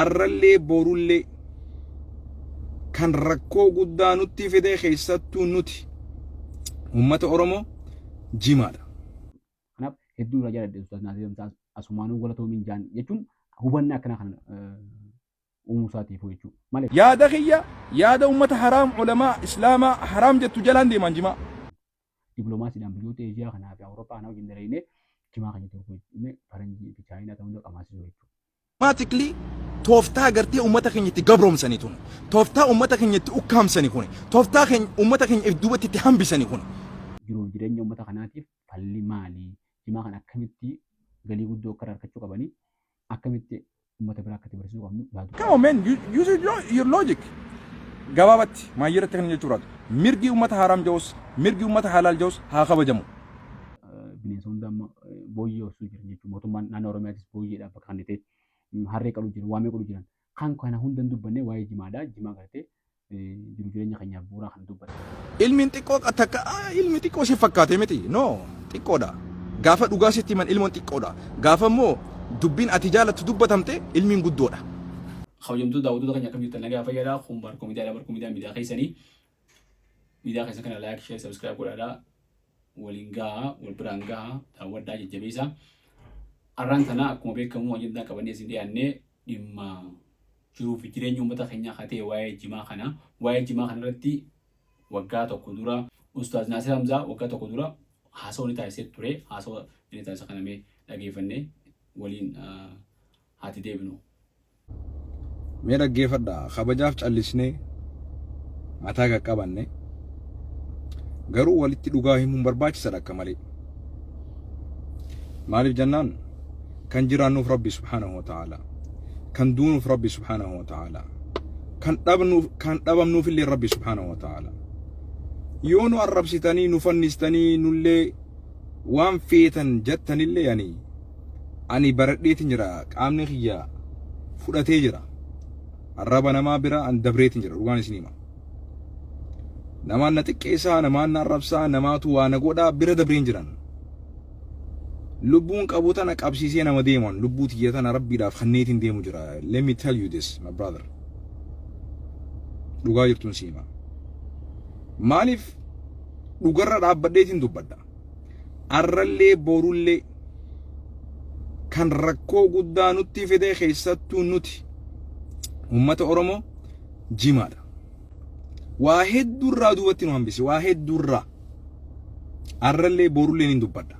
Arrallee borullee kan rakkoo guddaa nutti fide keessattuu nuti uummata Oromoo jimaadha. Kanaaf hedduu irraa jaaladhe Ustaaz Naasir Hamzaa asumaanuu galatoomiin jaan jechuun hubannaa akkanaa kana uumuu isaatiifuu jechuudha. Maaliif? Yaada kiyya yaada ummata haraam ulamaa islaamaa haraam jettu jalaan deemaan jimaa. Dipiloomaasiidhaan biyyoota Eeshiyaa kanaa fi Awurooppaa kanaa wajjin dalagnee jimaa keenya turkii faranjii fi Chaayinaa ta'uu hunda qamaasisuu jechuudha. Automatically tooftaa gartee ummata keenya itti gabroomsanii tun, tooftaa ummata keenya itti ukkaamsanii kun, tooftaa keenya ummata keenya if duubatti itti hambisanii kun. Jiruuf jireenya uummata kanaatiif falli maali? Jimaa kana akkamitti galii guddoo akka irraa argachuu qabanii, akkamitti uummata biraa akka itti barsiisuu qabnu yaadu. Come on man, you, use your logic. Gabaabatti maayyirratti kan jechuu barbaadu. Mirgi ummata haaraam ja'us, mirgi ummata halaal ja'us haa kabajamu. Bineensa hunda amma booyyee horsuu jiran jechuudha. Mootummaan naannoo Oromiyaatis booyyeedhaaf bakka kennitee harree qaluu jiran, waamee qaluu jiran. Kan kana hunda hin dubbanne waa'ee jimaadha. Jimaa gartee jiru jireenya keenyaaf bu'uuraa kan dubbate. Ilmiin xiqqoo takka ilmi xiqqoo si fakkaate miti. No, xiqqoodha. Gaafa dhugaa sitti himan ilmoon xiqqoodha. Gaafa immoo dubbiin ati jaalattu dubbatamte ilmiin guddoodha. Kabajamtoota daawwattoota keenya, akkam jirtan? Nagaa fayyaadha? Kun Baarkoo Miidiyaadha. Baarkoo Miidiyaa miidiyaa keessanii. Miidiyaa keessan kana like, share, subscribe godhaadha. Waliin gahaa, wal biraan gahaa, daawwadhaa, jajjabeessaa. Arraan tana akkuma beekamu ajandaa qabannee isin dhiyaannee dhimma jiruu fi jireenya uummata keenyaa kan ta'e waa'ee jimaa kana. Waa'ee jimaa kana irratti waggaa tokko dura Ustaaz Naasir Hamzaa waggaa tokko dura haasawaa ni taasisee ture. Haasawaa inni taasise kana mee dhageeffannee waliin haati deebinu. Mee dhaggeeffadhaa, kabajaaf callisnee mataa qaqqabanne, garuu walitti dhugaa himuun barbaachisadha akka malee. Maaliif jennaan, kan jiraannuuf Rabbi subhaanahu wa ta'ala, kan duunuuf Rabbi subhaanahu wa ta'ala, kan dhabnuuf kan dhabamnuuf illee Rabbi subhaanahu wa ta'ala. Yoo nu arrabsitanii nu fannistanii nullee waan feetan jettanillee, ani baradheetin jira, qaamni kiyya fudhatee jira. Arraba namaa bira an dabreetin jira, dhugaan isin hima. Namaan na xiqqeessaa, namaan na arrabsaa, namaatu waa na godhaa bira dabreen jiran. Lubbuun qabu tana qabsiisee nama deeman, lubbuu tiyya tana Rabbiidhaaf kanneetiin deemu jira. Let me tell you this, my brother. Dhugaa jirtuun si hima. Maaliif dhugarra dhaabbadheetiin dubbadha. Arrallee borullee kan rakkoo guddaa nutti fide keessattuu nuti uummata Oromoo jimaadha. Waa hedduurraa duubatti nu hambise, waa hedduurraa. Arrallee borullee ni dubbadha.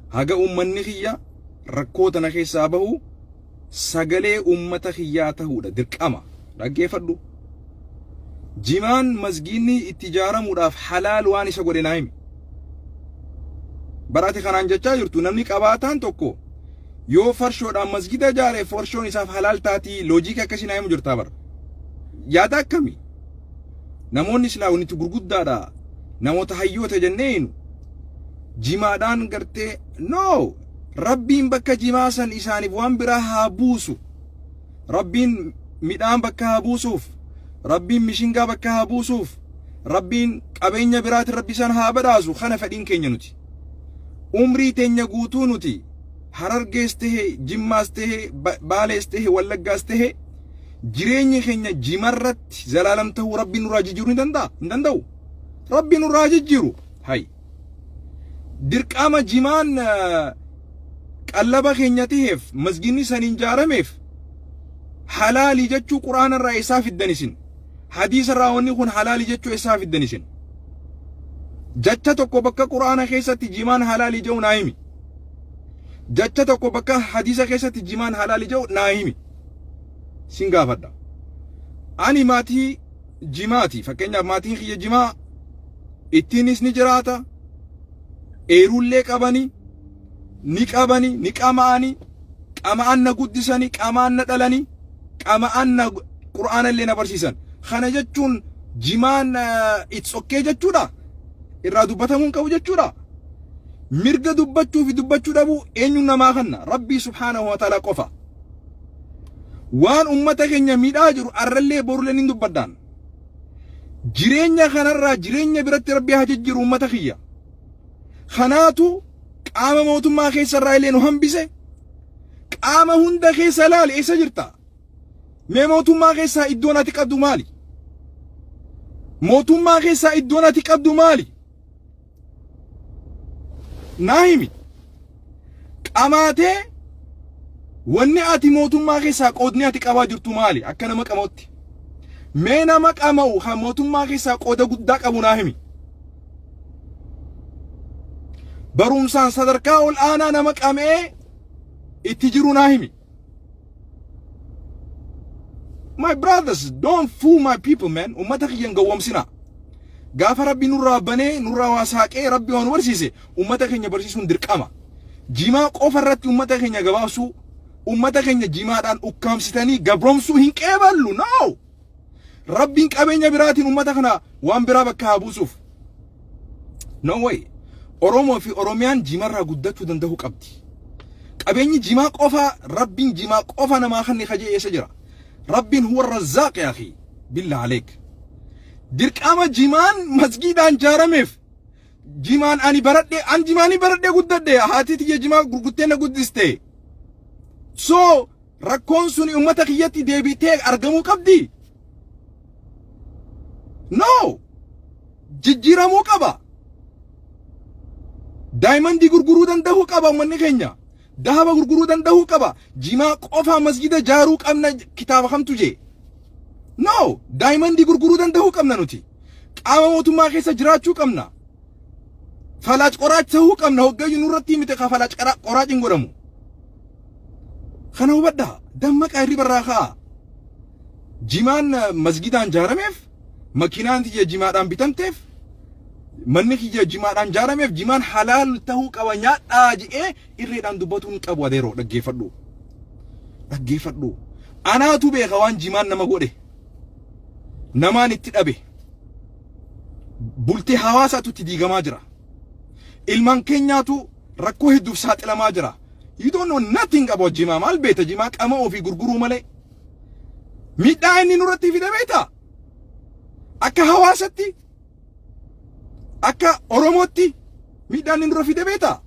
Haga uummanni kiyya rakkoo tana keessaa bahu sagalee uummata kiyyaa ta'uudha dirqama. Dhaggeeffadhu. Jimaan masgiinni itti ijaaramuudhaaf halaal waan isa godhe naa himi. Barate kanaan jechaa jirtu, namni qabaataan tokko yoo farshoodhaan masgida ijaare farshoon isaaf halaal taatii, logic akkasii naa himu jirtaa bara. Yaada akkamii? Namoonni silaa wanti gurguddaadha. Namoota hayyoota jennee hinu. Jimaadhaan gartee, no, Rabbiin bakka jimaa san isaaniif waan biraa haa buusu. Rabbiin midhaan bakka haa buusuuf. Rabbiin mishingaa bakka haa buusuuf. Rabbiin qabeenya biraatiin Rabbi isaan haa badhaasu, kana fedhiin keenya nuti. Umrii teenya guutuu nuti Harargees tahe, Jimmaas tahe, Baalees tahe, Wallaggaas tahe, jireenyi keenya jimarratti zalaalam tahuu Rabbiin nurraa jijjiiruu ni danda'a? Hin danda'u. Rabbiin nurraa jijjiiru. Hay. Dirqama jimaan qallaba keenya taheef masginni saniin ijaarameef halaalii jechuu Quraana irraa eessaa fiddan isin? Hadiisa irraa wanni kun halaalii jechuu eessaa fiddan isin? Jecha tokko bakka Quraana keessatti jimaan halaalii jedhu naa himi. Jecha tokko bakka hadiisa keessatti jimaan halaalii jedhu naa himi. Sin gaafadha. Ani maatii jimaati. Fakkeenyaaf maatiin kiyya jimaa ittiinis ni jiraata. Eerullee qabani, ni qabani, ni qama'ani, qama'an na guddisani, qama'an na dhalani, qama'an na Qur'aana illee na barsiisan. Kana jechuun jimaan it's okay jechuudha. Irraa dubbatamuu hin qabu jechuudha. Mirga dubbachuu fi dubbachuu dhabuu eenyuun namaa kanna? Rabbii subhaanahu wa ta'ala qofa. Waan ummata keenya miidhaa jiru arrallee borullee ni dubbadhaan. Jireenya kanarraa jireenya biratti Rabbi haa jijjiiru ummata kiyya. Kanaatu qaama mootummaa keessarraa illee nu hambise. Qaama hunda keessa ilaali, eessa jirta? Mee mootummaa keessaa iddoon ati qabdu maali? Mootummaa keessaa iddoon ati qabdu maali? Naa himi. Qamaatee wanni ati mootummaa keessaa qoodni ati qabaa jirtu maali? Akka nama qama'utti. Mee nama qama'u kan mootummaa keessaa qooda guddaa qabu naa himi. Barumsaan sadarkaa ol aanaa nama qama'ee itti jiru naa himi. My brothers, don't fool my people, man. Ummata kiyya hin gowwomsinaa. Gaafa Rabbi nurraa banee, nurraa waa saaqee, Rabbi waa nu barsiise, ummata keenya barsiisuun dirqama. Jimaa qofa irratti ummata keenya gabaabsuu, ummata keenya jimaadhaan ukkaamsitanii gabroomsuu hin qeeballu. No! Rabbiin qabeenya biraatiin ummata kana waan biraa bakka haa buusuuf. No way. Oromoo fi Oromiyaan jimarraa guddachuu danda'uu qabdi. Qabeenyi jimaa qofa Rabbiin jimaa qofa namaa kanni kajee eessa jira? Rabbiin huwa razzaaq yaa akhi. Billah aleek. Dirqama jimaan masgiidaan jaarameef jimaan ani baradhe an jimaanii baradhee guddadhe haati tiyya jimaa gurguttee na guddiste. So Rakkoon suni ummata kiyyatti deebitee argamuu qabdi? No! Jijjiiramuu qaba. Daayimandii gurguruu danda'uu qaba ummanni keenya. Dahaba gurguruu danda'uu qaba. Jimaa qofaa masgida jaaruu qabna kitaaba kamtu jee? No! Daayimandii gurguruu danda'uu qabna nuti. Qaama mootummaa keessa jiraachuu qabna. Falaac qoraach ta'uu qabna hoggayyuu nurratti miti ka falaac qoraach hin godhamu. Kana hubadhaa. Dammaqaa hirriba irraa ka'aa. Jimaan masgidaan jaarameef, makiinaan tiyya jimaadhaan bitamteef, manni kiyya jimaadhaan jaarameef jimaan halaal ta'uu qaba nyaadhaa jedhee irreedhaan dubbatuu hin qabu adeeroo dhaggeeffadhu. Dhaggeeffadhu. Anaatu beeka waan jimaan nama godhe. Namaan itti dhabe. Bultii hawaasaatu itti diigamaa jira. Ilmaan keenyaatu rakkoo hedduuf saaxilamaa jira. You don't know nothing about jimaa. Maal beekta jimaa qama ofii gurguruu malee. Miidhaa inni nurratti fide beektaa? Akka hawaasatti, akka Oromootti miidhaa inni nurra fide beektaa?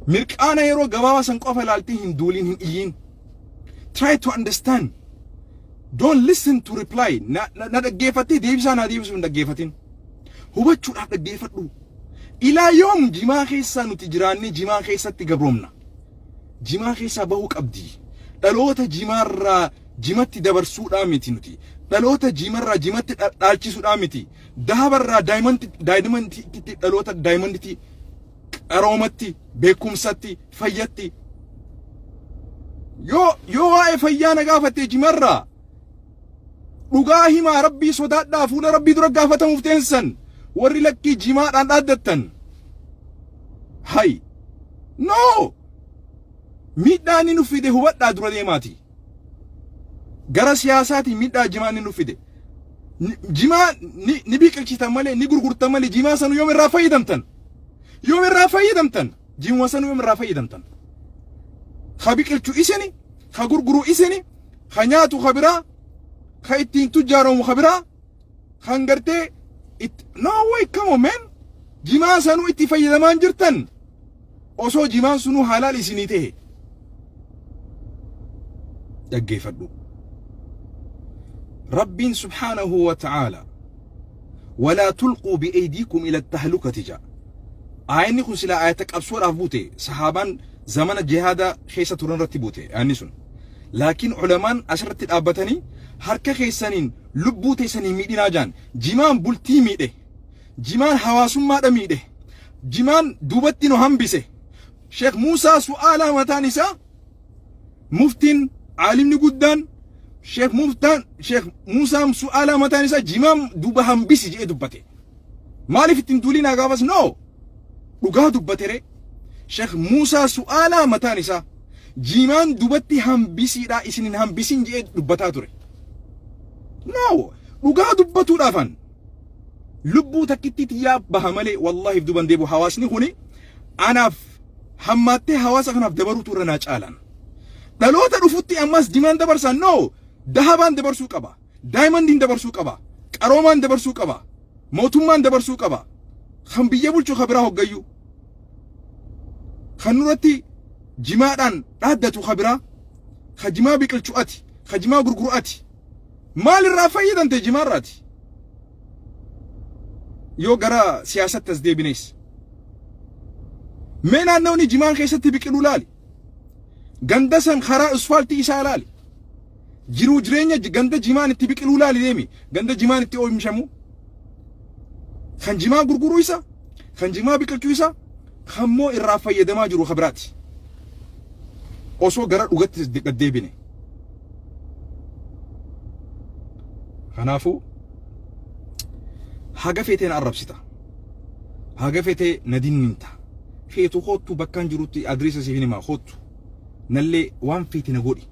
Mirqaana yeroo gabaabaa san qofa ilaaltee hin duuliin hin iyyiin. Try to understand. Don't listen to reply. Na, na, na dhaggeeffattee deebisaa naa deebisuuf hin dhaggeeffatin. Hubachuudhaaf dhaggeeffadhu. Ilaa yoom jimaa keessaa nuti jiraannee jimaa keessatti gabroomna? Jimaa keessaa bahuu qabdi. Dhaloota jimaarraa jimatti dabarsuudhaa miti nuti. Dhaloota jimarraa jimatti dhaalchisuudhaa miti. Dahabarraa daayimantitti dhaloota daayimantitti qaroomatti, beekumsatti, fayyatti. Yoo waa'ee fayyaa na gaafatte jimarraa dhugaa himaa rabbii sodaadhaa fuula rabbii dura gaafatamuuf teensan warri lakkii jimaadhaan dhaaddattan. Hay. No! Miidhaa inni nu fide hubadhaa dura deemaati. Gara siyaasaatiin miidhaa jimaa inni nu fide. Jimaa ni biqilchitan malee ni gurgurtan malee jimaa sanu yoom irraa fayyadamtan? Yoom irraa fayyadamtan? Jimuma sanu yoom irraa fayyadamtan? Ka biqilchu isini, ka gurguru isini, ka nyaatu ka biraa, ka ittiin tujjaaromu ka biraa, kan gartee itti no way come on man jimaa sanuu itti fayyadamaan jirtan osoo jimaan sunuu halaal isinii ta'e dhaggeeffadhu. Rabbiin subhaanahu wa ta'aala walaa tulquu bi'aydiikum ila tahlukati ja'a. Aayanni kun silaa aayata qabsoodhaaf buute sahaabaan zamana jihaada keessa turan irratti buute aayanni sun. Laakiin ulamaan asirratti dhaabbatanii harka keessaniin lubbuu teessan hin miidhinaa jaan. Jimaan bultii miidhe. Jimaan hawaasummaadha miidhe. Jimaan duubatti nu hambise. Sheekh Muusaa Su'aalaa mataan isaa muftiin aalimni guddaan Sheekh Muftaan Sheekh Muusaa Su'aalaa mataan isaa jimaan duuba hambisi jedhee dubbate. Maaliif ittiin duulinaa gaafas no dhugaa dubbatere Sheekh Muusaa Su'aalaa mataan isaa jimaan dubatti hambisiidha isin hin hambisin jedhee dubbataa ture. No dhugaa dubbatuudhaafan lubbuu takkitti tiyyaa baha malee wallaahi duban deebu hawaasni kuni anaaf hammaattee hawaasa kanaaf dabaruutu irra naa caalan. Dhaloota dhufutti ammas jimaan dabarsan no dahabaan dabarsuu qaba. Daayimandiin dabarsuu qaba. Qaroomaan dabarsuu qaba. Mootummaan dabarsuu qaba. Kan biyya bulchu kan biraa hoggayyuu. Kan nurratti Jimaadhaan dhaaddatu ka biraa, ka jimaa biqilchu ati, ka jimaa gurguru ati. Maal irraa fayyadamte jimaarraati? Yoo gara siyaasatti as deebinees. Mee naannawni jimaan keessatti biqilu laali. Ganda san karaa isfaaltii isaa laali. Jiruu jireenya ganda jimaan itti biqiluu laali deemi. Ganda jimaan itti oomishamu. Kan jimaa gurguruu isa, kan jimaa biqilchuu isa, kan moo irraa fayyadamaa jiru ka biraati. Osoo gara dhugatti gad deebine. Kanaafuu haga feetee na arrabsita. Haga feetee na dinninta. Feetu koottu bakkaan jirutti adreessa siif hin himaa koottu. Nallee waan feete na godhi.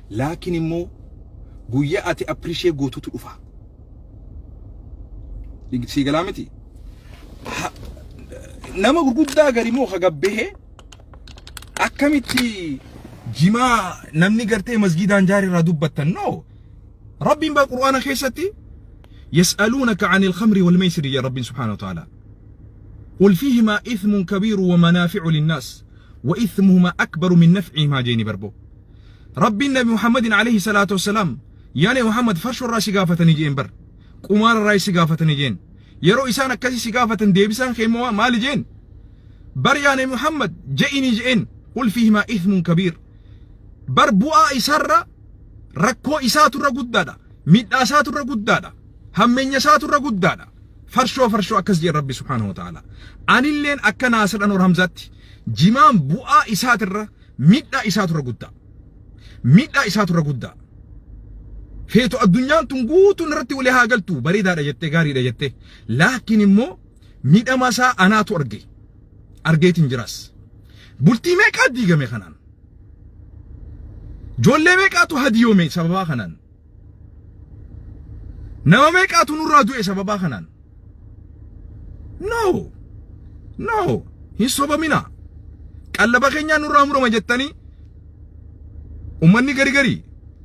Laakiin immoo guyyaa ati appreciate gootutu dhufa. Sii galaa miti. Nama gurguddaa gari immoo ka gabbehee akkamitti jimaa namni gartee masgiidaan jaari irraa dubbattan no. Rabbiin baa Qur'aana keessatti yas'aluunaka anil khamri wal maysiri jedha Rabbiin subhaanahu wa ta'ala. Qul fiihimaa ithmun kabiiru wa manaafi'u linnaas wa ithmuhumaa akbaru min naf'ihimaa jeeni barboo. Rabbiin Nabi Muhammadin alayhi salaatu wassalaam yaa Nabi Muhammad farshoo irraa si gaafatanii jeen bar. Qumaara irraa si gaafatanii jeen. Yeroo isaan akkasii si gaafatan deebisaan kee immoo maali jeen? Bar yaa Nabi Muhammad je'inii je'een qul fiihimaa ithmun kabiir. Bar bu'aa isarra rakkoo isaatu irra guddaadha. Miidhaa isaatu irra guddaadha. Hammeenya isaatu irra guddaadha. Farshoo farshoo akkas jeen Rabbi subhaanahu wa ta'ala. Anilleen akka Naasir Anwar Hamzaatti jimaan bu'aa isaatirra miidhaa isaatu irra guddaa. Miidhaa isaatu irra guddaa. Feetu addunyaan tun guutuun irratti walii haa galtu bareedaadha jettee gaariidha jettee. Laakiin immoo miidhama isaa anaatu arge. Argeetiin jiras. Bultii meeqaa diigame kanaan? Ijoollee meeqaatu hadiyoome sababaa kanaan? Nama meeqaatu nurraa du'e sababaa kanaan? No! No! Hin sobamina. Qallaba keenyaa nurraa murama jettanii ummanni gari gari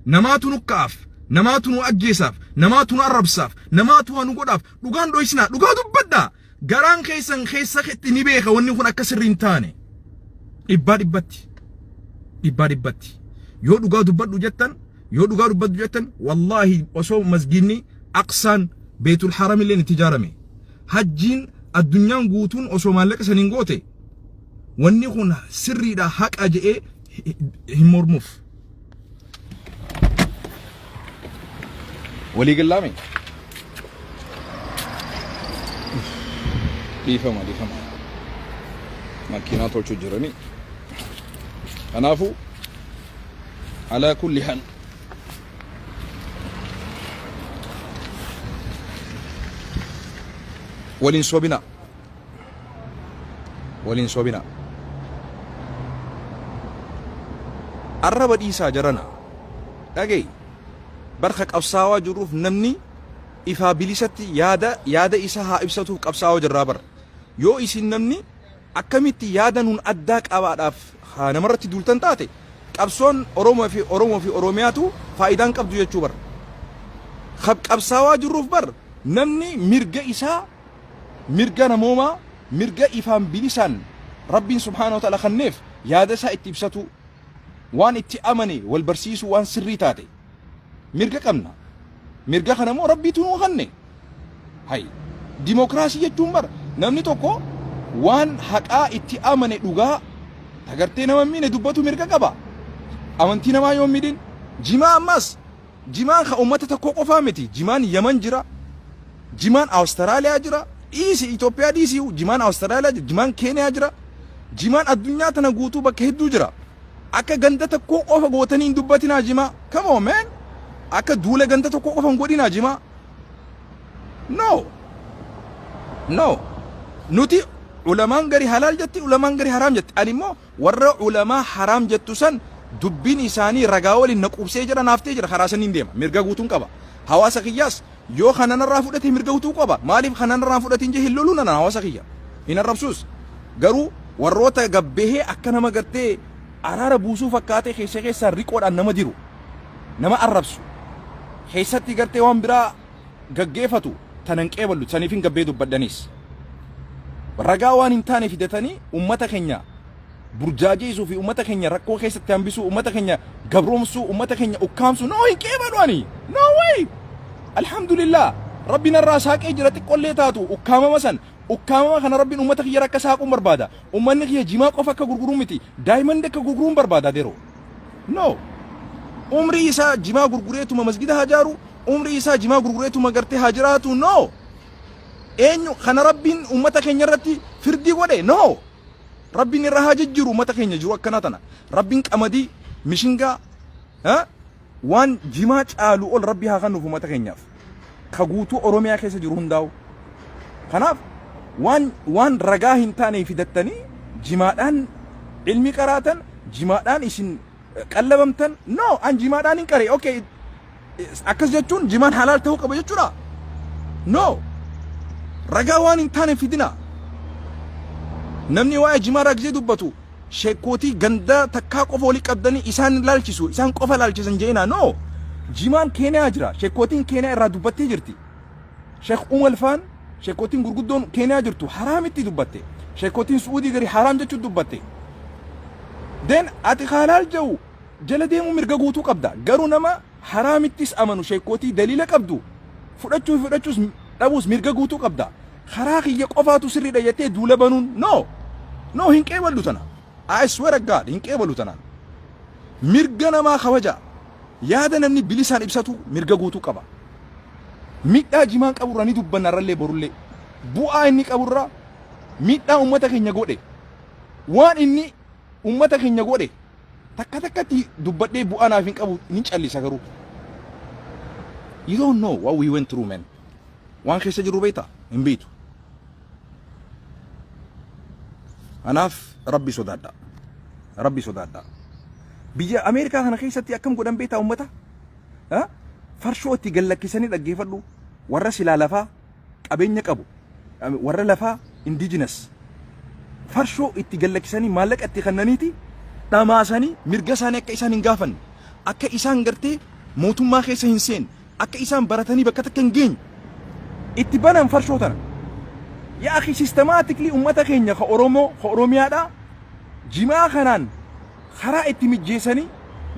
namaatu nu ka'aaf, namaatu nu ajjeesaaf, namaatu nu arrabsaaf, namaatu waa nu godhaaf dhugaan dhoysinaa, dhugaa dubbadhaa. Garaan keessan keessa ketti ni beeka wanni kun akka sirrii hin taane. Dhibbaa dhibbatti. Dhibbaa dhibbatti. Yoo dhugaa dubbadhu jettan, yoo dhugaa dubbadhu jettan, wallaahi osoo masgiidni Aqsaan Beetul Haram illeen itti ijaarame. Hajjiin addunyaan guutuun osoo maallaqa saniin goote wanni kun sirriidha haqa je'ee hin mormuuf. Walii gallaame? Dhiifama dhiifama. Makiinaa tolchuu jiranii. Kanaafuu alaa kulli hal waliin sobina waliin sobina arraba dhiisaa jarana dhaga'i barka qabsaawaa jirruuf namni ifaa bilisatti yaada yaada isaa haa ibsatuuf qabsaawaa jirraa bara yoo isin namni Akkamitti yaada nuun addaa qabaadhaaf haa namarratti duultan taate qabsoon Oromoo fi Oromoo fi Oromiyaatu faayidaa hin qabdu jechuu bar. Kab qabsaawaa jirruuf bar namni mirga isaa mirga namoomaa mirga ifaan bilisaan Rabbiin subhaanahu wa ta'ala kanneef yaada isaa itti ibsatuu waan itti amane wal barsiisuu waan sirrii taate mirga qabna. Mirga kana immoo Rabbiitu nuu kanne. Hay. Dimokiraasii jechuun bar namni tokko waan haqaa itti amane dhugaa tagartee nama hin miine dubbatu mirga qaba. Amantii namaa yoo hin miidhin. Jimaa ammas jimaan ka uummata tokkoo qofaa miti. Jimaan Yaman jira. Jimaan Awustiraaliyaa jira. Dhiisi Itoophiyaa dhiisi jimaan Awustiraaliyaa jira. Jimaan Keeniyaa jira. Jimaan addunyaa tana guutuu bakka hedduu jira. Akka ganda tokkoo qofa gootanii hin dubbatinaa jimaa. Come on man. Akka duula ganda tokkoo qofa hin godhinaa jimaa. No. No. Nuti ulamaan gari halaal jetti ulamaan gari haraam jetti. Ani immoo warra ulamaa haraam jettu san dubbiin isaanii ragaa waliin na quubsee jira naaftee jira karaa saniin deema. Mirga guutuun qaba. Hawaasa kiyyaas yoo kana narraa fudhate mirga guutuu qaba. Maaliif kana narraa fudhatiin jee hin loluu nana hawaasa kiyya. Hin arrabsuus. Garuu warroota gabbehee akka nama gartee araara buusuu fakkaatee keessa keessaan riqoodhaan nama diru. Nama arrabsu. Keessatti gartee waan biraa gaggeefatu tanan qeeballu saniif hin gabbee dubbadhanis. Ragaa waan hin taane fidatanii ummata keenya burjaajeessuu fi uummata keenya rakkoo keessatti hambisuu, uummata keenya gabroomsuu, uummata keenya ukkaamsuu, no, hin qeebalu ani. No way. Alhamdulillah. Rabbi narraa saaqee jira xiqqollee taatu ukkaamama san. Ukkaamama kana Rabbiin uummata kiyya rakka saaquun barbaada. Uummanni kiyya jimaa qofa akka gurguruu miti. Diamond akka gurguruun barbaada deroo. No. Umrii isaa jimaa gurgureetuma masgida haa jaaru. Umrii isaa jimaa gurgureetuma gartee haa jiraatu. No. Eenyu kana Rabbiin uummata keenya irratti firdii godhe? No. Rabbiin irra haa jijjiiru uummata keenya jiru akkanaa tana. Rabbiin qamadii, mishingaa, waan jimaa caalu ol Rabbi haa kennuuf uummata keenyaaf. Ka guutuu Oromiyaa keessa jiru hundaa'u. Kanaaf waan ragaa hin taane fidattanii jimaadhaan ilmi qaraatan, jimaadhaan isin qallabamtan, no, an jimaadhaan hin qare. Okay, akkas jechuun jimaan halaal ta'uu qaba jechuudha. No. Ragaa waan hin taane fidina. Namni waa'ee jimaa ragsee dubbatu sheekkootii gandaa takkaa qofa walii qabdanii isaan laalchisu, isaan qofa laalchisan jeena. No. Jimaan Keeniyaa jira. Sheekkootiin Keeniyaa irraa dubbattee jirti. Sheek Umal faan, sheekkootiin gurguddoon Keeniyaa jirtu haraamitti dubbatte. Sheekkootiin Su'uudii gari haraam jechuun dubbatte. Then ati halaal jedhu jala deemuu mirga guutuu qabda. Garuu nama haraamittis amanu sheekkootii daliila qabdu fudhachuu fi fudhachuus dhabuus mirga guutuu qabda. Karaa kiyya qofaatu sirriidha jettee duula banuun, no. No, hin qeeballu tana. I swear to God, hin qeebalu tanaan. Mirga namaa kabaja. Yaada namni bilisaan ibsatu mirga guutuu qaba. Miidhaa jimaan qaburraa ni dubbanna irrallee borullee. Bu'aa inni qaburraa, miidhaa uummata keenya godhe, waan inni uummata keenya godhe takka takkatti dubbadhee bu'aa naaf hin qabu, ni callisa garuu. You don't know what we went through, man. Waan keessa jirru beektaa? Hin beektu. Kanaaf Rabbi sodaadha. Rabbi sodaadha. Biyya Ameerikaa kana keessatti akkam godhan beektaa uummata? Farshoo itti gallakkisanii dhaggeeffadhu. Warra silaa lafaa qabeenya qabu. Warra lafaa indigenous. Farshoo itti gallakkisanii, maallaqa itti kennaniiti dhamaasanii mirga isaanii akka isaan hin gaafanne. Akka isaan gartee mootummaa keessa hin seenne. Akka isaan baratanii bakka takka hin geenye. Itti banan farshoo tana. Yaa akhi, systematically uummata keenya ka Oromoo, ka Oromiyaadhaa, jimaa kanaan karaa itti mijjeessanii,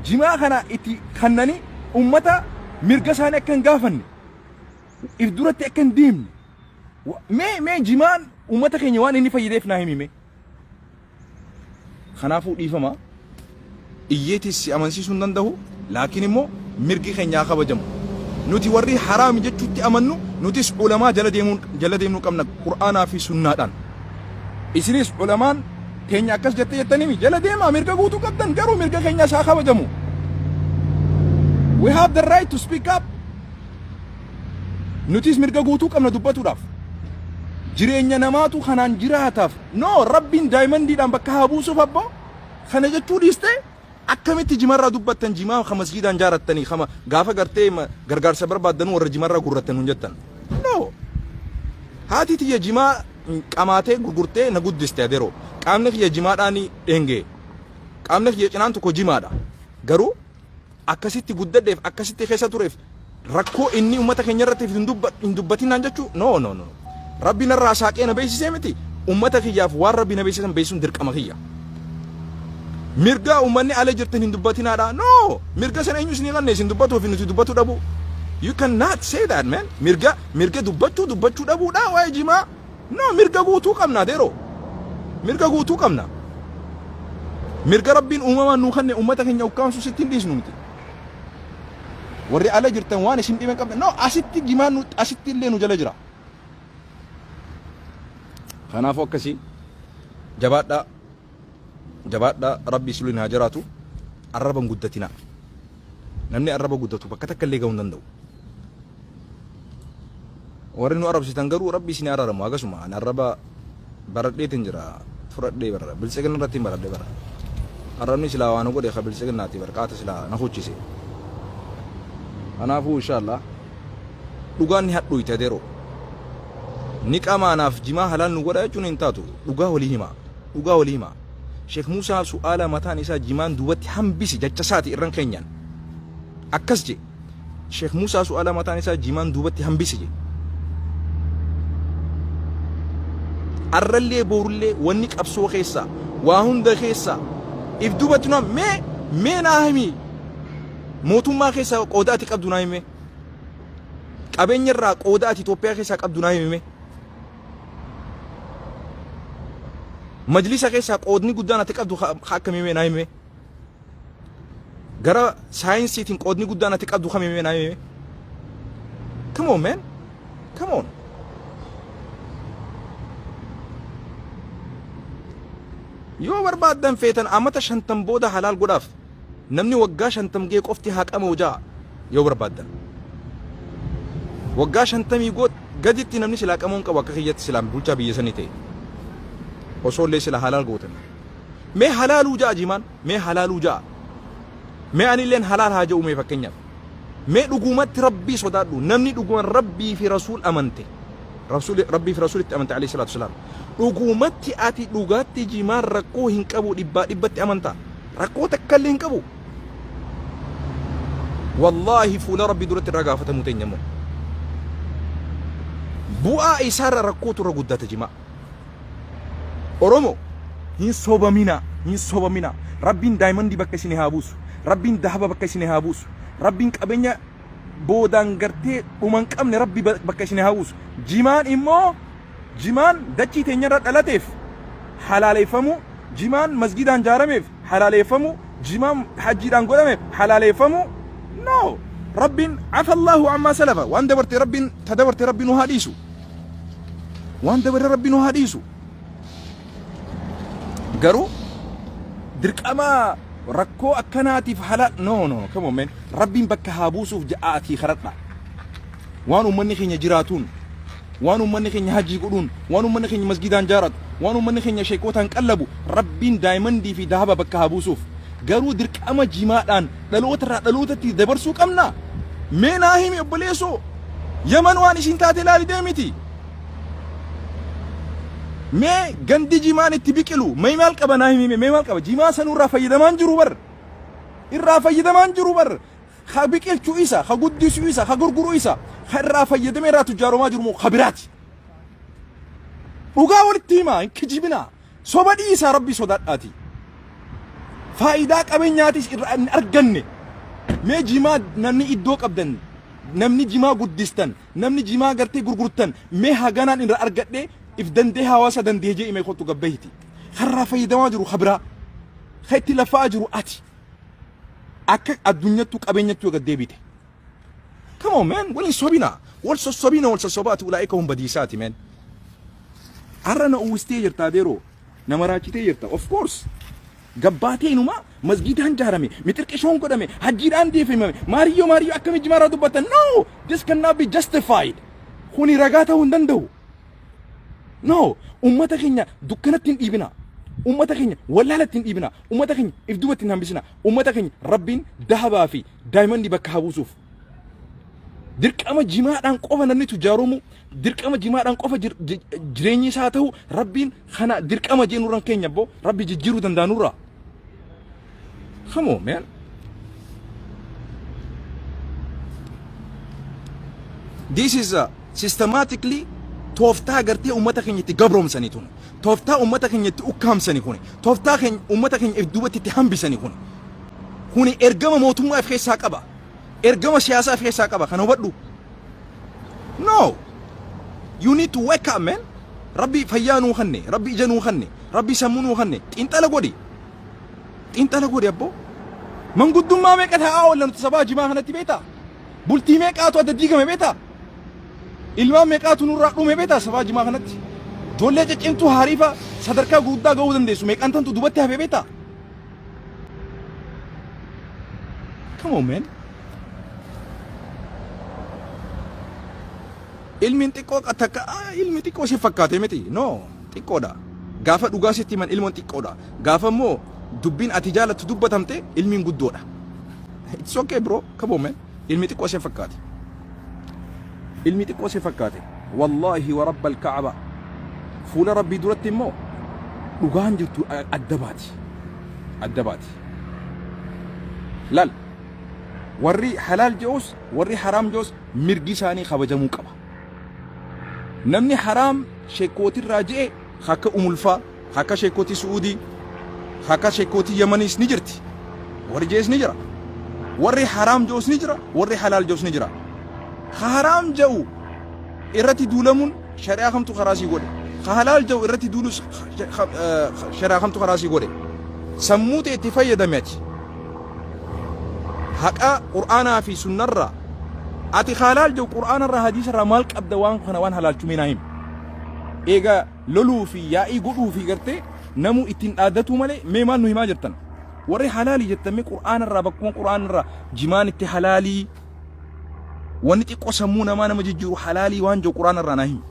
jimaa kana itti kennanii, uummata mirga isaanii akka hin gaafanne, if duratti akka hin deemne. Mee jimaan uummata keenya waan inni fayyadeef naa himi mee. Kanaafuu dhiifama, iyyeetis si amansiisuu hin danda'u, laakiin immoo mirgi keenya haa kabajamu. Nuti warri haraami jechuutti amannu, nutis ulamaa jala deemuu jala deemnuu qabna Qur'aanaa fi sunnaadhaan. Isinis ulamaan teenya akkas jettee jettanii jala deemaa, mirga guutuu qabdan, garuu mirga keenyas haa kabajamu. We have the right to speak up. Nutis mirga guutuu qabna dubbatuudhaaf. Jireenya namaatu kanaan jiraataaf. No, Rabbiin diamondiidhaan bakka haa buusuuf abboo. Kana jechuu dhiistee akkamitti jimarraa dubbattan? Jimaa ka masgiidaan jaarattanii, kama gaafa gartee gargaarsa barbaaddanuu warra jimarraa gurrattan hun jettan. No. Haati tiyya jimaa qamaatee gurgurtee na guddiste adeeroo. Qaamni kiyya jimaadhaan dheengee. Qaamni kiyya cinaan tokko jimaadha. Garuu akkasitti guddadheef, akkasitti keessa tureef, rakkoo inni uummata keenya irratti hin dubbatinaan jechuu, no, no, no. Rabbi narraa saaqee na beeksisee miti, uummata kiyyaaf waan Rabbi na beeksisan beeksisuun dirqama kiyya. Mirga uummanni ala jirtan hin dubbatinaadha. No, mirga sana eenyu isinii kanne isin dubbatuu fi nuti dubbatuu dhabu? You cannot say that, man. Mirga dubbachuu dhabuudha waa'ee jimaa. No, mirga guutuu qabna adeeroo. Mirga guutuu qabna. Mirga Rabbiin uumamaan nuu kenne uummata keenya ukkaamsu sitti hin dhiisnu miti. Warri ala jirtan waan isin dhiben qabdan. No, asitti jimaan nu asitti illee nu jala jira. Kanaafuu akkasii, jabaadhaa, jabaadhaa, Rabbi isin haa jiraatu. Arraba hin guddatinaa. Namni arraba guddatu bakka takka illee gahuu hin danda'u. Warri nu arrabsitan garuu Rabbi isin araaramu. Akkasuma ani arraba baradheetin jira, fudhadhee bara Biltsiginna irratti hin baradhe bara. Arrabni silaa waan godhe ka Biltsiginnaati bara qaata silaa na kuchise. Kanaafuu inshaallah dhugaan ni hadhooyte adeeroo. Ni qamaanaaf jimaa halaal nu godha jechuun hin taatu. Dhugaa walii himaa. Dhugaa walii himaa. Sheekh Muusaa su'aala mataan isaa jimaan duubatti hambisi jecha isaati irran keenyaan. Akkas je. Sheekh Muusaa su'aala mataan isaa jimaan duubatti hambisi je. Arrallee boorullee wanni qabsoo keessaa Waa hunda keessa if duubatti nu mee mee naa himi, mootummaa keessa qooda ati qabdu naa himi, qabeenya irraa qooda ati Itoophiyaa keessaa qabdu naa himi, majlisa keessaa qoodni guddaan ati qabdu ka akkamii mee naa himi, gara saayinsiitiin qoodni guddaan ati qabdu kamii mee naa himi. Come on, man, come on. Yoo barbaaddan feetan amata 50 booda halaal godhaaf, namni waggaa 50 gee qofti haa qama'u ja'a. Yoo barbaaddan waggaa 50 gaditti namni silaa qamuun qabu. Akka kiyyatti silaan bulchaa biyya sanii ta'e, osoo illee sila halaal gootan, mee halaaluu ja'a jimaan, mee halaaluu ja'a, mee anilleen halaal haa ja'u. Mee fakkeenyaaf, mee dhugumatti Rabbii sodaadhu. Namni dhuguman Rabbii fi Rasuul amante, Rabbii fi Rasuulitti amante alayhi salaatu wasalaam, dhugumatti ati dhugaatti jimaan rakkoo hin qabu dhibbaa dhibbatti amantaa, rakkoo takka illee hin qabu? Wallaahi, fuula Rabbii duratti irraa gaafatamuu teenya immoo. Bu'aa isaarra rakkootu irra guddata jimaa. Oromo, hin sobamina, hin sobamina. Rabbiin diamondii bakka isin haa buusu. Rabbiin dahaba bakka isin haa buusu. Rabbiin qabeenya boodaan gartee dhuma hin qabne Rabbi bakka isin haa buusu. Jimaan immoo, jimaan dachii teenyarra dhalateef halaaleeffamu, jimaan masgidaan jaarameef halaaleeffamu, jimaan hajjiidhaan godhameef halaaleeffamu, no. Rabbiin afallahu ammaa salafa, waan dabarte Rabbiin ta dabarte Rabbi nu haa dhiisu. Waan dabarte Rabbi nu haa dhiisu. Garuu dirqama rakkoo akkanaatiif halaal, no, no, come on, man. Rabbiin bakka haa buusuuf ja'aatii kadhadha. Waan uummanni keenya jiraatuun, waan uummanni keenya hajii godhuun, waan uummanni keenya masgidaan jaaratu, waan uummanni keenya sheekootaan qallabu, Rabbiin diamondii fi dahaba bakka haa buusuuf. Garuu dirqama jimaadhaan dhaloota irraa dhalootatti dabarsuu qabna? Mee naa himi, obboleessoo. Yaman waan isin taate ilaali deemiti. Mee gandi jimaan itti biqilu mee maal qaba? Naa himi, mee maal qaba? Jimaa sanuu irraa fayyadamaan jiru bar. Irraa fayyadamaan jiru bar. Ka biqilchuu isa, ka guddisuu isa, ka gurguruu isa, ka irraa fayyadamee irraa tujjaaromaa jiru moo ka biraati. Dhugaa walitti himaa, hin kijibinaa. Soba dhiisaa, Rabbi sodaadhaati. Faayidaa qabeenyaatis irraa hin arganne. Mee jimaa namni iddoo qabdan, namni jimaa guddistan, namni jimaa gartee gurgurtan, mee haganaan irraa argadhee if dandee hawaasa dandee jee imee kottu gabbayiti. Karraa fayyadamaa jiru ka biraa. Ka itti lafaa jiru ati. Akka addunyattuu qabeenyattuu gad deebite. Come on, man, wal hin sobinaa. Wal sossobina, wal sossobaati ulaa'ika hun badiisaati, man. Har'a na uwwistee jirta, adeeroo. Nama raachitee jirta. Of course. Gabbaatee inuma masgiidaan jaarame, mixirqishoon godhame, hajjiidhaan deefimame, maariyyoo maariyyoo akkami jimaarraa dubbatan? No! This cannot be justified. Kuni ragaa ta'uu hin danda'u. No! Ummata keenya dukkanatti hin dhiibina. Ummata keenya wallaalatti hin dhiibina. Ummata keenya if duubatti hin hambisina. Ummata keenya Rabbiin dahabaa fi diamondii bakka haa buusuuf. Dirqama jimaadhaan qofa namni tujjaaromu, dirqama jimaadhaan qofa jireenyi isaa ta'u, Rabbiin kana dirqama jee nurran keenya boo Rabbi jijjiiruu danda'a nurraa. Come on, man. This is a systematically tooftaa gartee uummata keenya itti gabroomsanii tun. Tooftaa uummata keenya itti ukkaamsanii kuni. Tooftaa keenya uummata keenya if duubatti itti hambisanii kuni. Kuni ergama mootummaa of keessaa qaba. Ergama siyaasaa of keessaa qaba. Kana hubadhu. No. You need to wake up, man. Rabbi fayyaa nuu kenne. Rabbi ija nuu kenne. Rabbi sammuu nuu kenne. Xiinxala godhi. Xiinxala godhi, abboo. Manguddummaa meeqa taa'aa oolla nuti sabaa jimaa kanatti, beektaa? Bultii meeqaatu adda diigame, beektaa? Ilmaan meeqaatu nurraa dhume, beektaa, sabaa jimaa kanatti? Ijoollee ciccimtuu haariifa sadarkaa gurguddaa ga'uu dandeessu meeqaan tantu dubatti hafe, beektaa? Come on, man. Ilmiin xiqqoo takka ilmi xiqqoo si fakkaate miti. No, xiqqoodha. Gaafa dhugaa sitti himan ilmoon xiqqoodha. Gaafa immoo dubbiin ati jaalattu dubbatamte ilmiin guddoodha. It's okay, bro. Come on, man. Ilmi xiqqoo si fakkaate. Ilmi xiqqoo si fakkaate. Wallaahi wa rabbal ka'aba. Fuula Rabbii duratti immoo dhugaan jirtu adda baati. Adda baati. Laal. Warri halaal je'us, warri haraam je'us, mirgi isaanii kabajamuu qaba. Namni haraam sheekootirraa je'e, akka umulfaa, akka sheekootii Su'uudii, Akka sheekootii Yamaniis ni jirti. Warri jees ni jira. Warri haraam je'us ni jira. Warri halaal je'us ni jira. Ka haraam je'u irratti duulamuun shari'aa kamtu karaa sii godhe? Ka halaal je'u irratti duulus shari'aa kamtu karaa sii godhe? Sammuu ta'e itti fayyadame ati. Haqa Qur'aanaa fi sunnarraa ati ka halaal je'u Qur'aanarraa hadiisarraa maal qabda waan kana waan halaalchumee naa himi. Eega loluu fi yaa'ii godhuu fi gartee namuu ittiin dhaaddatuu malee mee maal nu himaa jirtan? Warri halaalii jettan mee Qur'aana irraa bakkuma Qur'aana irraa jimaan itti halaalii wanni xiqqoo sammuu namaa nama jijjiiru halaalii waan jiru Qur'aana irraa naa himi.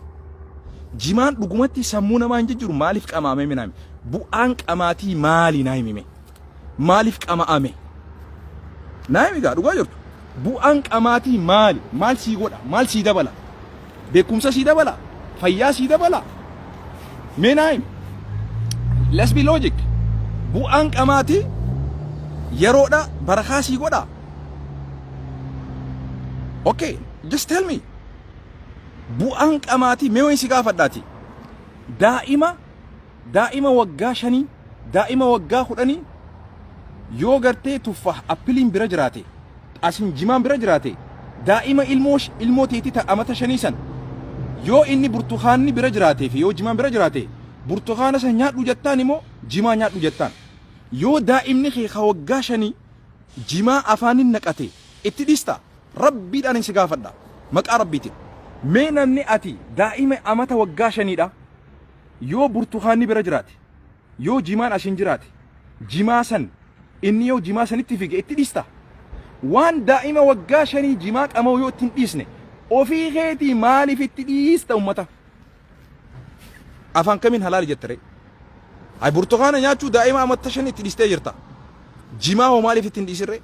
Jimaan dhugumatti sammuu namaa hin jijjiiru maaliif qamaamee mee naa himi? Bu'aan qamaatii maali naa himi mee? Maaliif qama'ame? Naa himi gaa dhugaa jirtu. Bu'aan qamaatii maali? Maal sii godha? Maal sii dabala? Beekumsa sii dabala? Fayyaa sii dabala? Mee naa himi. Let's be logic. Bu'aan qamaatii yeroodha barakaa sii godha? Okay, just tell me. Bu'aan qamaatii mee wayin si gaafadhaati. Daa'ima Daa'ima waggaa shanii, daa'ima waggaa kudhanii yoo gartee tuffah appiliin bira jiraate, asin jimaan bira jiraate, daa'ima ilmoo ilmoo teetii ta amata shanii san yoo inni burtukaanni bira jiraatee fi yoo jimaan bira jiraate burtukaana san nyaadhu jettaan immoo jimaa nyaadhu jettaan. Yoo daa'imni kee ka waggaa shanii jimaa afaanin naqate itti dhiista? Rabbiidhaan si gaafadha. Maqaa Rabbiitiin. Mee namni ati daa'ima amata waggaa shaniidha Yoo burtukaanni bira jiraate, yoo jimaan ashin jiraate, jimaa san inni yoo jimaa sanitti fiige itti dhiista? Waan daa'ima waggaa shanii jimaa qama'u yoo itti hin dhiisne, ofii keetii maaliif itti dhiista ummata? Afaan kamiin halaali jetta ree? Ay burtukaana nyaachuu daa'ima amata shanii itti dhiistee jirta. Jimaa hoo maaliif itti hin dhiisin ree?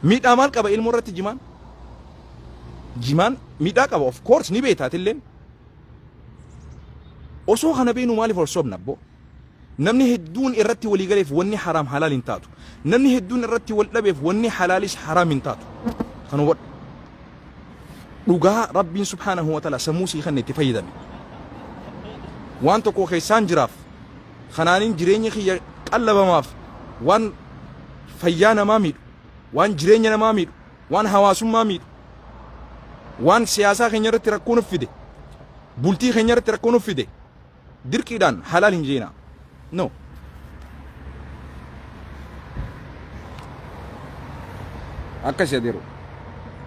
Miidhaa maal qaba ilmoo irratti jimaan? Jimaan miidhaa qaba of course ni beekta atilleen. Osoo kana beeknu maaliif wal sobna abboo? Namni hedduun irratti walii galeef wanni haraam halaal hin taatu. Namni hedduun irratti wal dhabeef wanni halaalis haraam hin taatu. Kan hubadhu. Dhugaa Rabbiin subhaanahu wa ta'ala sammuu sii kenne itti fayyadame. Waan tokko keessaan jiraaf kanaaniin jireenyi kiyya qallabamaaf waan fayyaa namaa miidhu, waan jireenya namaa miidhu, waan hawaasummaa miidhu, waan siyaasaa keenya irratti rakkoo nuuf fide, bultii keenya irratti rakkoo nuuf fide, dirqiidhaan halaal hin jeenaa. No. Akkas adeero.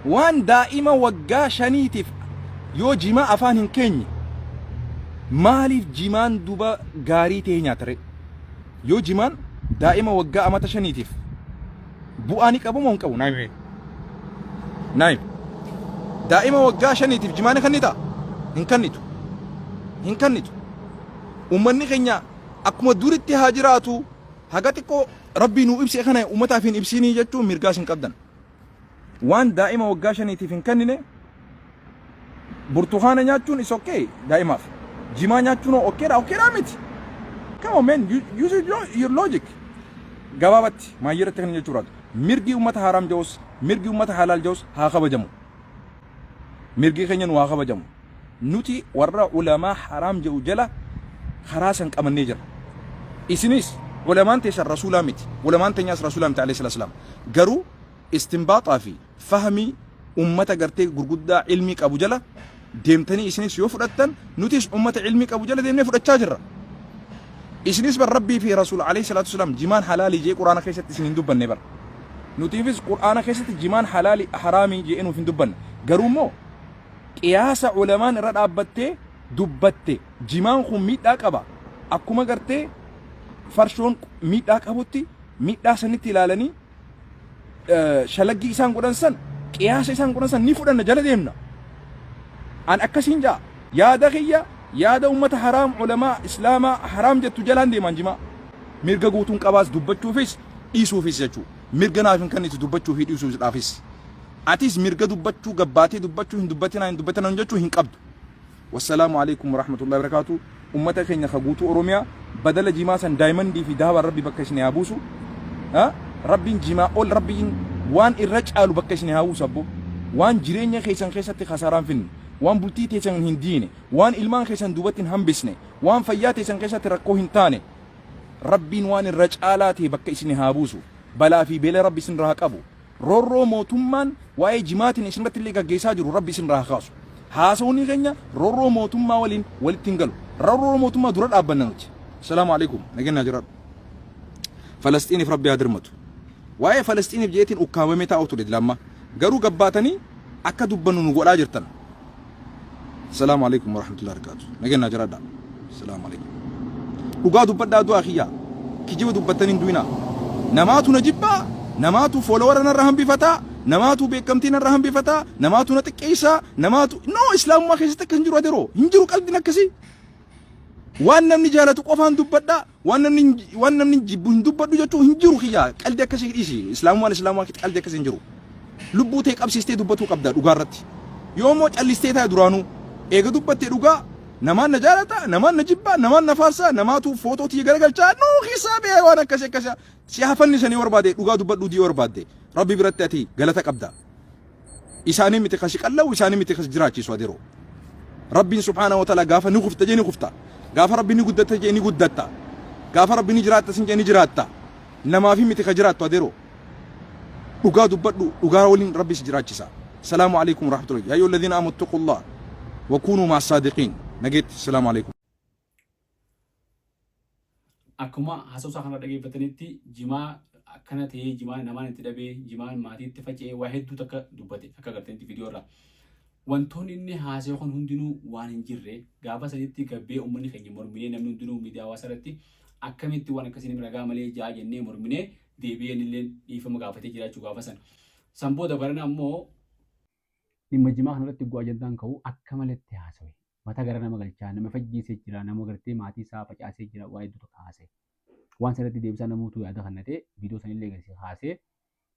Waan daa'ima waggaa shaniitiif yoo jimaa afaan hin keenye maaliif jimaan duba gaarii ta'e nyaata ree? Yoo jimaan daa'ima waggaa amata shaniitiif bu'aa ni qabu moo hin qabu? Naa himi. Naa himi. Daa'ima waggaa shaniitiif jimaa ni kennitaa? Hin kennitu. Hin kennitu. Uummanni keenya akkuma duritti haa jiraatu haga xiqqoo Rabbii nuu ibse kana uummataaf hin ibsinii jechuun mirgaas hin qabdan. Waan daa'ima waggaa shaniitiif hin kennine burtukaana nyaachuun is okay daa'imaaf. Jimaa nyaachuun hoo okay dha okay dha miti. Come on man, you, use your logic. Gabaabatti maayyirratti kan jechuu barbaadu. Mirgi uummata haaraam ja'us mirgi uummata halaal ja'us haa kabajamu. Mirgi keenya nu haa kabajamu. Nuti warra ulamaa haraam jedhu jala karaa san qabannee jira. Isinis ulamaan teessan rasuulaa miti. Ulamaan teenyaas rasuulaa miti alayhi salaam. Garuu istinbaaxaa fi fahmii ummata gartee gurguddaa ilmii qabu jala deemtanii isinis yoo fudhattan nutis ummata ilmii qabu jala deemnee fudhachaa jirra. Isinis bar Rabbii fi Rasuul alayhi salaatu wasalaam jimaan halaalii jee Quraana keessatti isin hin dubbanne bar. Nutiifis Quraana keessatti jimaan halaali haraamii jee nuuf hin dubbanne. Garuu immoo qiyaasa ulamaan irra dhaabbattee dubbatte jimaan kun miidhaa qaba. Akkuma gartee farshoon miidhaa qabutti miidhaa sanitti ilaalanii shalaggii isaan godhan san qiyaasa isaan godhan san ni fudhanna jala deemna. An akkasiin ja'a. Yaada kiyya yaada ummata haraam ulamaa islaamaa haraam jettu jalaan deemaan jimaa. Mirga guutuun qabaas dubbachuufis dhiisuufis jechuu. Mirga naaf hin kennitu dubbachuu fi dhiisuudhaafis. Atis mirga dubbachuu gabbaatee dubbachuu hin dubbatinaa hin dubbatinaa jechuu hin qabdu. Wassalaamu alaikum warahmatullahi wabarakatuh. Ummata keenya ka guutuu Oromiyaa badala jimaa san daayimandii fi dahabaan rabbi bakka isin haa buusu. Rabbiin jimaa ol rabbiin waan irra caalu bakka isin haa buusu abbo. Waan jireenya keessan keessatti kasaaraan finne, waan bultii teessan hin diine, waan ilmaan keessan duubatti hin hambisne, waan fayyaa teessan keessatti rakkoo hin taane. Rabbiin waan irra caalaa ta'e bakka isin haa buusu. Balaa fi beela Rabbi isin irraa haa qabu. Roorroo mootummaan waa'ee jimaatiin isinirratti illee gaggeessaa jiru Rabbi isin irraa haa kaasu. Haasawni keenya roorroo mootummaa waliin walitti hin galu. Roorroo mootummaa dura dhaabbanna nuti. Salaamu alaikum. Nageenyaa jiraadhu. Falasxiiniif Rabbi haa dirmatu. Waa'ee Falasxiiniif jeetiin ukkaamamee taa'u ture lamma. Garuu gabbaatanii akka dubbannu nu godhaa jirtan. Salaamu alaikum warahmatullahi wabarakatuh. Nageenyaa jiraadha. Salaamu alaikum. Dhugaa dubbadhaa du'aa kiyyaa. Kijiba dubbattanii hin du'inaa. Namaatu na jibbaa, namaatu follower narra hambifataa, namaatu beekamtii narra hambifataa, namaatu na xiqqeessaa, namaatu no islaamummaa keessatti akkas hin jiru aderoo. Hin jiru qalbiin akkasii. Waan namni jaalatu qofaan dubbadhaa, waan namni jibbu hin dubbadhu jechuun hin jiru kiyyaa. Qalbii akkasii dhiisi. Islaamummaan islaamummaa qalbii akkasii hin jiru. Lubbuu tee qabsiistee dubbatuu qabda dhugaa irratti. Yoo immoo callistee taa'e duraanuu eega dubbattee dhugaa namaan na jaalata, namaan na jibbaa, namaan na faarsaa, namaatu footoo tiyya garagalchaa, nuu keessaa bee waan akkasii akkasii si hafanni sanii barbaade dhugaa dubbadhuu dii barbaadde Rabbi biratti ati galata qabda. Isaanii miti kasi qal'awu, isaanii miti kasi jiraachisu adiroo. Rabbiin subhaanahu wa ta'ala gaafa ni kufta jee ni kufta. Gaafa Rabbi ni guddatta jee ni guddatta. Gaafa Rabbi ni jiraatta sin jee ni jiraatta. Namaafi miti ka jiraattu adiroo. Dhugaa dubbadhu, dhugaa waliin Rabbi si jiraachisa. Salaamu alaikum warahmatullahi. Yaa ayyuhal ladhiina amanu ittaqullah wa kunuu ma'as saadiqiin. Nageetti. Salaamu alaikum. Akkuma haasawsaa kana dhageeffatanitti jimaa akkana ta'ee, jimaan namaan itti dhabee, jimaan maatiitti faca'ee, waa hedduu takka dubbate akka agartanitti viidiyoo irraa. Wantoonni inni haasa'e kun hundinuu waan hin jirre. Gaafa sanitti gabbee uummanni keenya morminee, namni hundinuu miidiyaa hawaasaa irratti akkamitti waan akkasii namni ragaa malee ja'a jennee morminee, deebi'ee innillee dhiifama gaafatee jiraachuu gaafa san. San booda barana ammoo dhimma jimaa kanarratti bu'aa ajandaan ka'u akka maletti haasawe. Mata gara nama galchaa, nama fajjiisee jira, nama gartee maatii isaa facaasee jira, waa hedduu tokko haasa'e. Waan sanatti deebisaa namootu yaada kannatee viidiyoo sanillee gadi haasee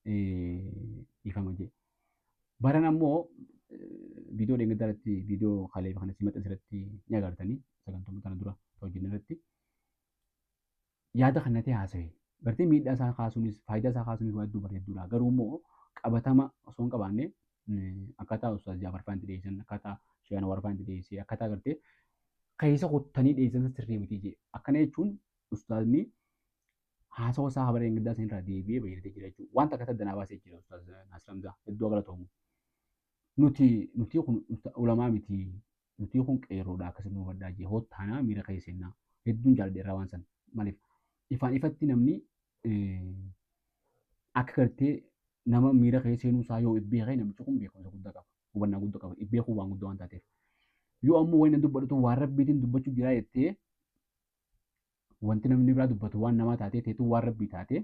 dhiifama jedhe. Baran ammoo viidiyoo dheengaddaa irratti, viidiyoo kalee kana si maxxanse irratti ni agartanii, sagantoota kana dura hojjenne irratti yaada kannatee haasa'e. Gartee miidhaa isaa kaasuunis faayidaa isaa kaasuunis waa hedduu bareedduudha. Garuu immoo qabatama osoo hin qabaanne, akkaataa Ustaaz Jaafar fa'aa itti dhiyeessan, akkaataa Sheekh Anwar fa'aa itti dhiyeesse, akkaataa gartee keessa kuttanii dhiyeessan sirrii miti jee. Akkana jechuun ustaazni haasawa isaa habara dheengaddaa sanirraa deebi'ee bayyanatee jira jechuudha. Wanta akka addanaa baasee jira Ustaaz Naasir Hamzaa hedduu galatoomu. Nuti kun ulamaa miti, nuti kun qeerroodha, akkasitti nu hubadhaa jee hottaanaa miira keessa seennaa. Hedduun jaalladhe irraa waan san. Maaliif ifaan ifatti namni akka gartee nama miira keessa seenuu isaa yoo beekee, namichi kun beekumsa guddaa qaba, hubannaa guddaa qaba, beekuu waan guddaa waan taateef. Yoo ammoo wayina dubbadhutu waan rabbiitiin dubbachuu jiraa jettee, wanti namni biraa dubbatu waan namaa taatee, teetuu waan rabbii taatee,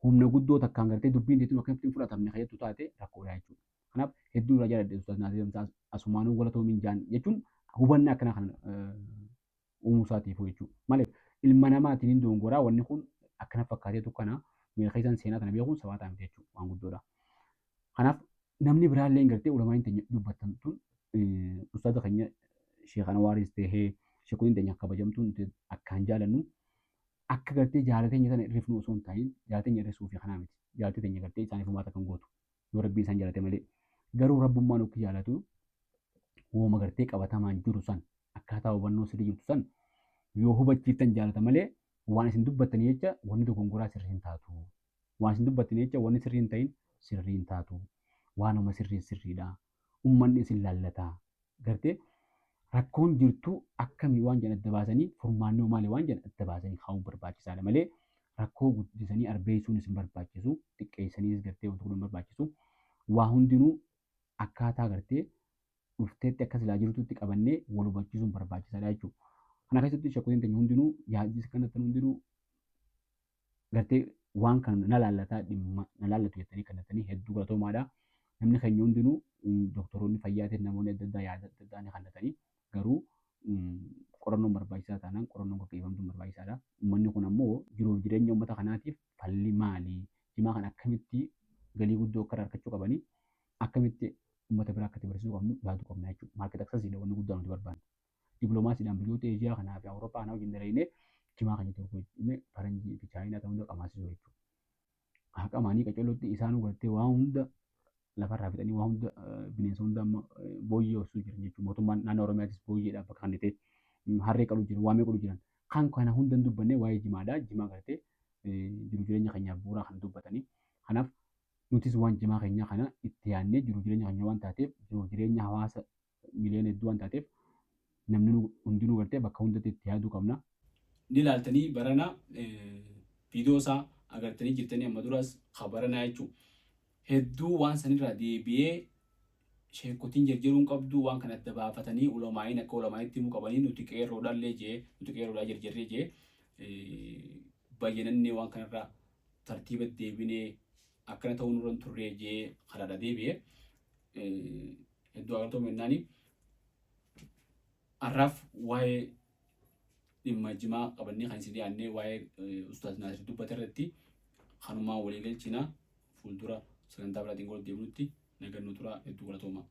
humna guddoo takkaan gartee dubbiin teetuun akkamitti hin fudhatamne kayyattu taate rakkoodha jechuudha. Kanaaf hedduu irraa jaalladhe Ustaaz Naasir Hamzaa, asumaanuu galatoomiin jaan jechuun hubannaa akkanaa kana uumuu isaatiif jechuudha. Maaliif ilma namaatiin hin dongoraa, wanni kun akkana fakkaateetu kana miira keessan seenaa kana beekuun sabaataa miti jechuudha, waan guddoodha. Kanaaf namni biraallee gartee ulamaan teenya dubbattan tun, ustaaza keenya Sheekh Anwaaris tahee, sheekonni teenya kabajamtuun nuti akkaan jaalannu, akka gartee jaala teenya sana irrifnu osoo hin ta'in, jaala teenya irrisuu fi kanaa miti. Jaalati teenya gartee isaaniif humaata kan gootu yoo rabbii isaan jaalate malee. Garuu rabbummaan okkii jaalatu wooma gartee qabatamaan jiru san, akkaataa hubannoo sirrii jirtu san yoo hubachiiftan jaalata malee, waan isin dubbattanii jecha wanni dogongoraa sirrii hin taatu. Waan isin dubbattanii jecha wanni sirrii hin ta'in sirrii hin taatu. Waanuma sirrii sirriidha. Ummanni isin laallata. Gartee rakkoon jirtu akkamii waan jedhan adda baasanii, furmaanni hoo maali waan jedhan adda baasanii kaa'uun barbaachisaadha malee, rakkoo guddisanii arbeessuunis hin barbaachisu, xiqqeessaniis gartee wanta godhuun hin barbaachisu. Waa hundinuu akkaataa gartee dhufteetti akka silaa jirtutti qabannee wal hubachiisuun barbaachisaadha jechuudha. Kana keessatti shakkotiin teenya hundinuu yaadis kanatti hundinuu gartee waan kana na laallataa, dhimma na laallatu jettanii kannattanii hedduu galatoomaadha. Namni keenya hundinuu, doktoroonni fayyaatiin, namoonni adda addaa yaada adda addaa ni kannatanii, garuu qorannoon barbaachisaa taanaan qorannoon gaggeeffamtuun barbaachisaadha. Uummanni kun ammoo jiruuf jireenya uummata kanaatiif falli maali? Jimaa kana akkamitti galii guddoo akka irraa argachuu qabanii, akkamitti uummata biraa akka itti barsiisuu qabnu yaaduu qabna jechuudha. Market accessiidha wanni guddaa nuti barbaannu. Dippiloomaasiidhaan biyyoota Eeshiyaa kanaa fi Awurooppaa kanaa wajjin dalagnee jimaa keenya tokko faranjii fi Chaayinaa ta'uu hunda qamaasisuu jechuudha. Haa qamaanii qacolootti, isaanuu gartee waa hunda lafarraa fixanii, waa hunda, bineensa hunda amma booyyee horsuu jiran jechuudha. Mootummaan naannoo Oromiyaatis booyyeedhaaf bakka kennitee harree qalu jiran, waa meeqa jiran. Kan kana hunda hin dubbanne waa'ee jimaadha. Jimaa gartee jiru jireenya keenyaaf bu'uuraa kan dubbatanii. Kanaaf nutis waan jimaa keenyaa kana itti yaadnee jiru jireenya keenya waan taateef, jiru jireenya hawaasa miliyoona hedduu waan taateef, namni hundinuu gartee bakka hundatti itti yaaduu qabna. Ni ilaaltanii barana viidiyoo isaa agartanii jirtanii amma duras ka baranaa jechuudha. Hedduu waan sanirraa deebi'ee sheekotiin jarjaruun qabdu, waan kana adda baafatanii ulamaa'iin akka ulamaa'itti himuu qabanii. Nuti qeerroodhaallee jee, nuti qeerroodhaa jarjarree jee bayyanannee waan kanarraa tartiiba deebinee akkana ta'uu nurra hin turree jee karaadha deebi'ee hedduu agartoo mennaanii. Har'aaf waa'ee dhimma jimaa qabannee kan isin dhiyaannee waa'ee Ustaaz Naasir dubbate irratti kanumaan walii galchina. Fuuldura sagantaa biraatiin wal deebinutti nagaan nu tura. Hedduu galatooma.